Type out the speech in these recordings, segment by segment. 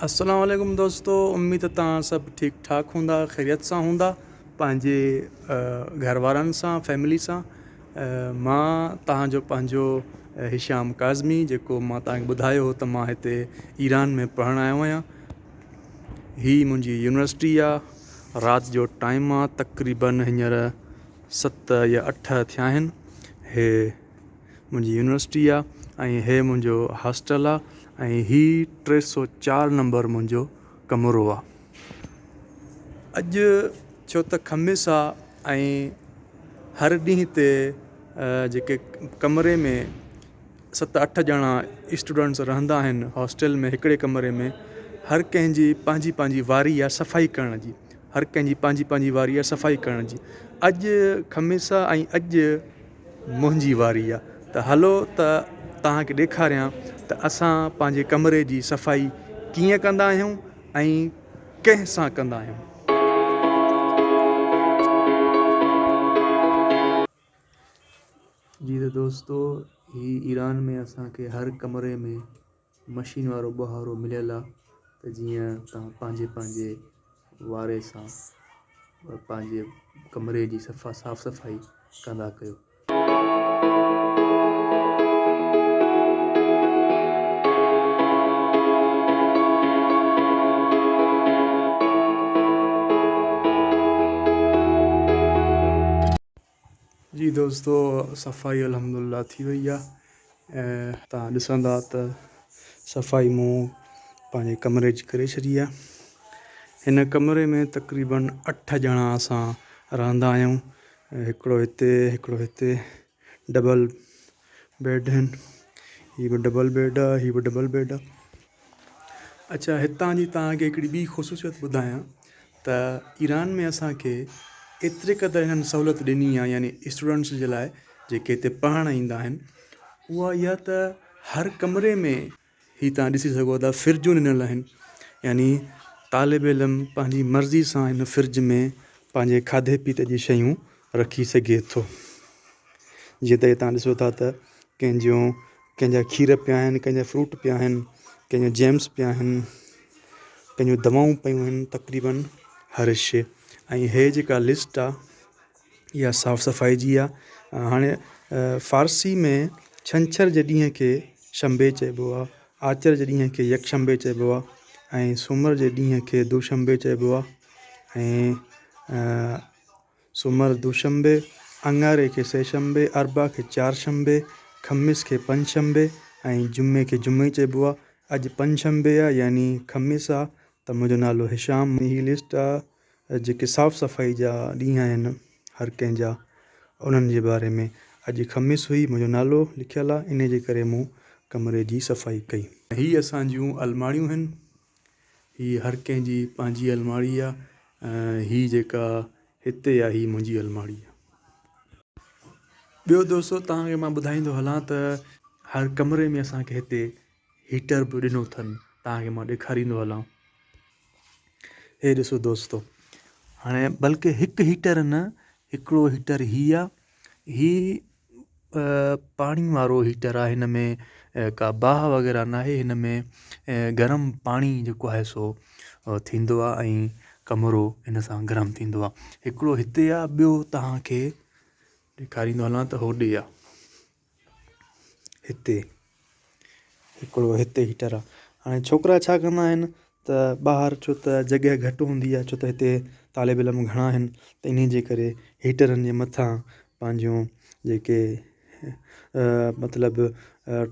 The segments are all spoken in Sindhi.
السلام عليڪم دوستو اميد ته توهان سڀ ٺيڪ ٺاڪ هوندا خيريت سان هوندا پنهنجي گهر وارن سان فيملي سان مان توهان جو پنهنجو هشام ڪاظمي جيڪو مان توهان کي ٻڌايو هو ته مان هتي ايران ۾ پڙهڻ آيو آهيان هي منهنجي يونيورسٽي آ رات جو ٽائيم آ تقريبن هينئر ست يا اٺ ٿيا آهن هي منهنجي يونيورسٽي آ ۽ هي منهنجو هاسٽل آ ۽ هي 304 نمبر منهنجو ڪمرو آ. اڄ ڇو ته خميس آ ۽ هر ڏينهن تي جيڪي ڪمري ۾ ست اٺ ڄڻا اسٽوڊنٽس رهندا آهن هاسٽل ۾ هڪڙي ڪمري ۾ هر ڪنهن جي پنهنجي پنهنجي واري آ صفائي ڪرڻ جي هر ڪنهن جي پنهنجي پنهنجي واري آ صفائي ڪرڻ جي اڄ خميس آ ۽ اڄ منهنجي واري آ ته هلو ته توهان کي ڏيکاريان ته اسان پنهنجي ڪمري جي صفائي ڪيئن ڪندا آهيون ۽ ڪنهن سان ڪندا آهيون. جي ته دوستو هي ايران ۾ اسان کي هر ڪمري ۾ مشين وارو ٻهارو مليل آ ته جيئن توهان پنهنجي پنهنجي واري سان پنهنجي ڪمري جي صفا صاف صفائي ڪندا ڪيو. جي دوستو صفائي الحمدلله ٿي وئي آ ۽ توهان ڏسندا ته صفائي مون پنهنجي ڪمري جي ڪري ڇڏي آ هن ڪمري ۾ تقريبن اٺ ڄڻا اسان رهندا آهيون هڪڙو هتي هڪڙو هتي ڊبل بيڊ آهن هي به ڊبل بيڊ آ هي به ڊبل بيڊ آ اڇا هتان جي توهان کي هڪڙي ٻي خصوصيت ٻڌايان ته ايران ۾ اسان کي ايتري قدر هنن سهولت ڏني آهي يعني اسٽوڊنٽس جي لاء جيڪي هتي پڙهڻ ايندا آهن اها اها ته هر ڪمري ۾ هي توهان ڏسي سگهو ٿا فرجون ڏنل آهن يعني طالب علم پنهنجي مرضي سان هن فرج ۾ پنهنجي کاڌي پيتي جي شيون رکي سگهي ٿو جيئن ته هتان ڏسو ٿا ته ڪنهن جون ڪنهن جا کير پيا آهن ڪنهن جا فروٽ پيا آهن ڪنهن جا جيمس پيا آهن ڪنهن جون دوائون پيون آهن تقريبن هر شي ۽ هي جيڪا لسٽ آهي اها صاف صفائي جي آهي هاڻي فارسي ۾ ڇنڇر جي ڏينهن کي شنبي چئبو آهي آچر جي ڏينهن کي يڪشنبي چئبو آهي ۽ سومر جي ڏينهن کي دوشنبي چئبو آهي ۽ سومر دوشنبي، اڱاري کي سه شنبي، اربع کي چار شنبي، خميس کي پنج شنبي ۽ جمعي کي جمعي چئبو آ. اڄ پنج شنبي آ يعني خميس آ ته منهنجو نالو هشام. هي لسٽ آ جيڪي صاف صفائي جا ڏينهن آهن هر ڪنهن جا انهن جي باري ۾ اڄ خميس هئي منهنجو نالو لکيل آ انهي جي ڪري مون ڪمري جي صفائي ڪئي. هي اسان جون الماڙيون هن. هي هر ڪنهن جي پنهنجي الماڙي آ ۽ هي جيڪا هتي آ هي منهنجي الماڙي آ. ٻيو دوستو توهان کي مان ٻڌائيندو هلان ته هر ڪمري ۾ اسان کي هتي هيٽر به ڏنو اٿن توهان کي مان ڏيکاريندو هلان هي ڏسو دوستو هاڻي بلڪه هڪ هيٽر نه هڪڙو هيٽر هي آ هي پاڻي وارو هيٽر آهي هن ۾ ڪا باهه وغيره ناهي هن ۾ گرم پاڻي جيڪو آهي سو ٿيندو آهي ۽ ڪمرو هن سان گرم ٿيندو آهي هڪڙو هتي آهي ٻيو توهان کي ڏيکاريندو هلان ته هوڏي آهي هتي هڪڙو هتي هيٽر آهي هاڻي ڇوڪرا ڇا ڪندا آهن ته ٻاهر ڇو ته جڳهه گهٽ هوندي آهي ڇو ته هتي طالب علم گهڻا آهن ته انهي جي ڪري هيٽرن جي مٿان پنهنجون جيڪي مطلب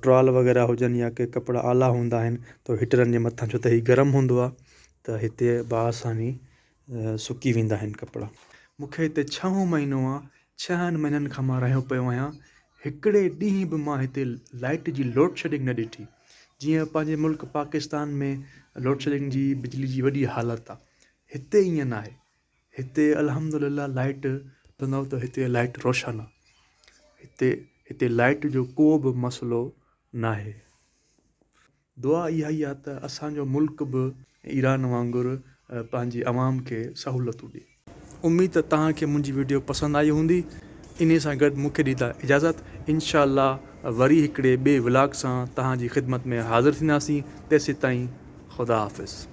ٽرال وغيره هجن يا ڪي ڪپڙا آلا هوندا آهن ته هيٽرن جي مٿان ڇو ته هي گرم هوندو آهي ته هتي بآساني سڪي ويندا آهن ڪپڙا. مون کي هتي ڇهون مهينو آ، ڇهن مهينن کان مان رهيو پيو آهيان، هڪڙي ڏينهن به مان هتي لائيٽ جي لوڊشيڊنگ نه ڏٺي، جيئن پنهنجي ملڪ پاڪستان ۾ لوڊشيڊنگ جي بجلي جي وڏي حالت آ، هتي ائين ناهي، هتي الحمدلله لائيٽ چوندؤ ته هتي لائيٽ روشن آ، هتي هتي لائيٽ جو ڪو به مسئلو ناهي. دعا اها ئي آ ته اسان جو ملڪ به ايران وانگر پنهنجي عوام کي سهولتون ڏي. اميد ته توهان کي منهنجي وڊيو پسند آئي هوندي انهي سان گڏ مون کي ڏيندا اجازت انشاء الله وري هڪڙي ٻئي ولاگ سان توهان جي خدمت ۾ حاضر ٿينداسين تيسيتائين خدا حافظ.